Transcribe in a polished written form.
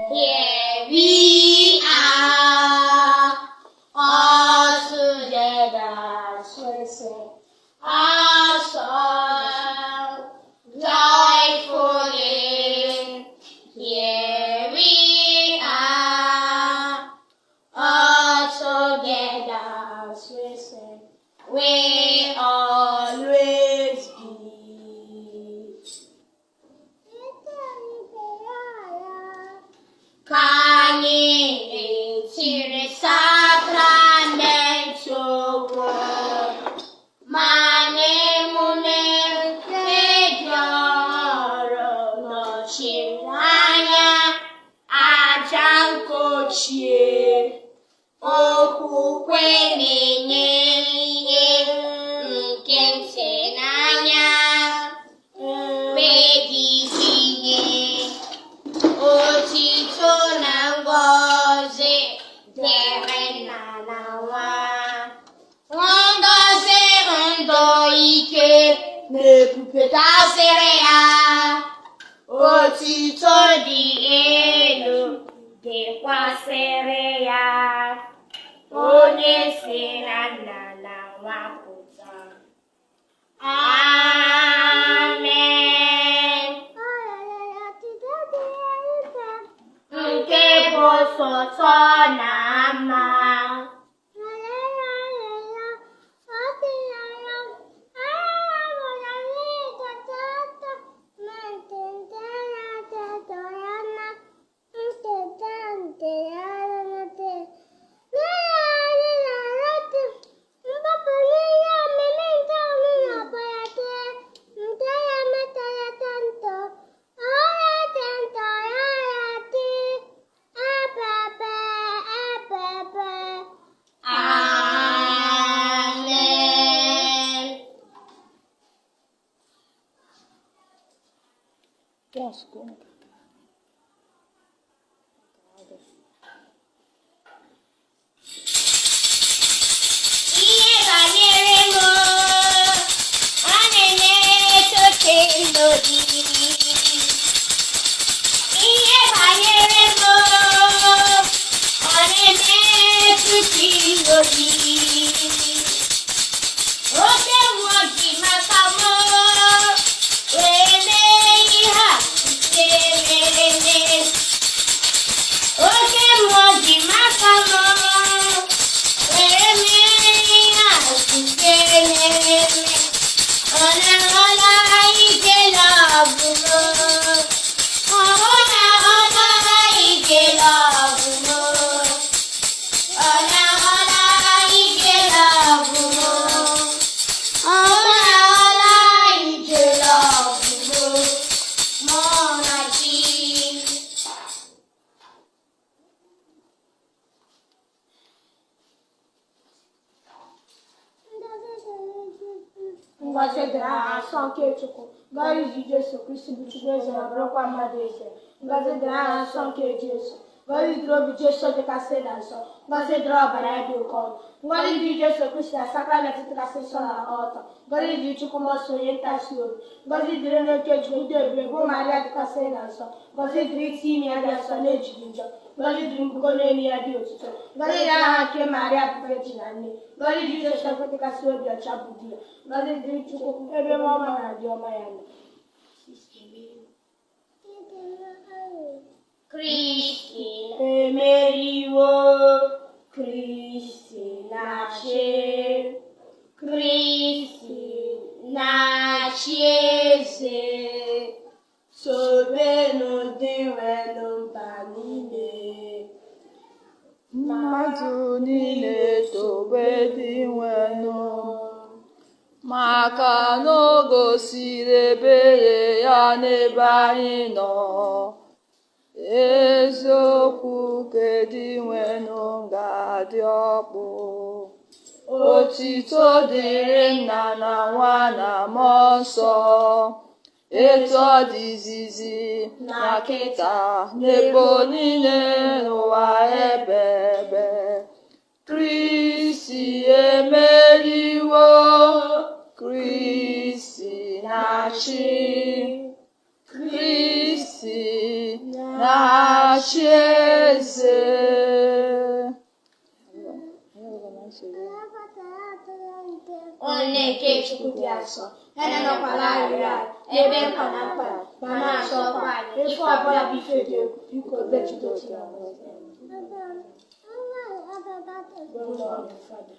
Here we are, all together to sing our song joyfully. Here we are, all together to sing. We always be. Ka anyị na-etiri sakramenti okwu ma n'emume nke dị ọhụrụ nọchiri anya aja nke ochie. Okwukwe na-enye ihe nke ntị n'anya enweghị ike inye. Otito na ngọzi dịrị nna na nwa. Ngọzi, ndụ, ike na ebube dasịrị ya. Otito dị elu dịkwasịrị ya. Onye si na nna na nwa pụta. Amen. Nke bụ sọtọ na mma. Amen. Just go. Ihe banyere m, ọ na-emetụta n'obi. Ihe banyere m, ọ na-emetụta n'obi. Oke mmụọ ji maka m wee mee ihe a nke mere eme. Oke mmụọ ji maka m wee mee ihe a nke mere eme. Ọ na-ọla ike lọgụ m. Ọ na-ọla ike lọgụ m. Ọ na-ọla ike lọgụ m. Ọ na-ọla ike lọgụ m. Mụ na chi. Ngọzi dịrị aha nsọ nke Chukwu. Ngọzi dị Jesu Kristi bụ Chukwu eze ma bụrụkwa mmadụ eze. Ngọzi dịrị aha nsọ nke Jesu. Ngọzi dịrị obi Jesu dịkasị na nsọ. Ngọzi dịrị ọbara ya dị oke ọnụ. Ngọzi dị Jesu Kristi na sakramenti dịkasị nsọ na ọtọ. Ngọzi dị Chukwu mmụọ nsọ onye ntasi obi. Ngọzi dịrị n'oke Chukwu ndị ebube bụ Maria dịkasị na nsọ. Ngọzi dịrị isi ime ya dị nsọ na-ejighị njọ. Ngọzi dịrị mbugo n'elu ya dị otuto. Ngọzi dị aha nke Maria bụ Virgin na nne. Ngọzi dị Josef dịkasị obi ọcha bụ di ya. Ngọzi dịrị Chukwu ebe ọma na adị ọma ya nọ. Kristi Emeriwo, Kristi na-achị. Kristi na-achị eze. Tobenụ ndị nwenụ mba niile. Mmadụ niile tobe Dinwenụ, maka na o gosiri ebere ya n'ebe anyị nọ. Eziokwu nke Dinwenụ ga-adị ọkpụ. Otito dịrị nna na nwa na mmụọ nsọ, etu ọ dị izizi na kịta n'ebe niile n'ụwa ebe ebe. Kristi emeriwo, Kristi na-achị, Kristi na-achị eze. Onye nke Chukwu dị asọ, ya na nọkwala arịrịọ anyị ebe mkpa na mkpa ma na-asọkwa anyị ife ọbụla bụ ife dị egwu biko bejide otu na ngọzi. Glory to the Father.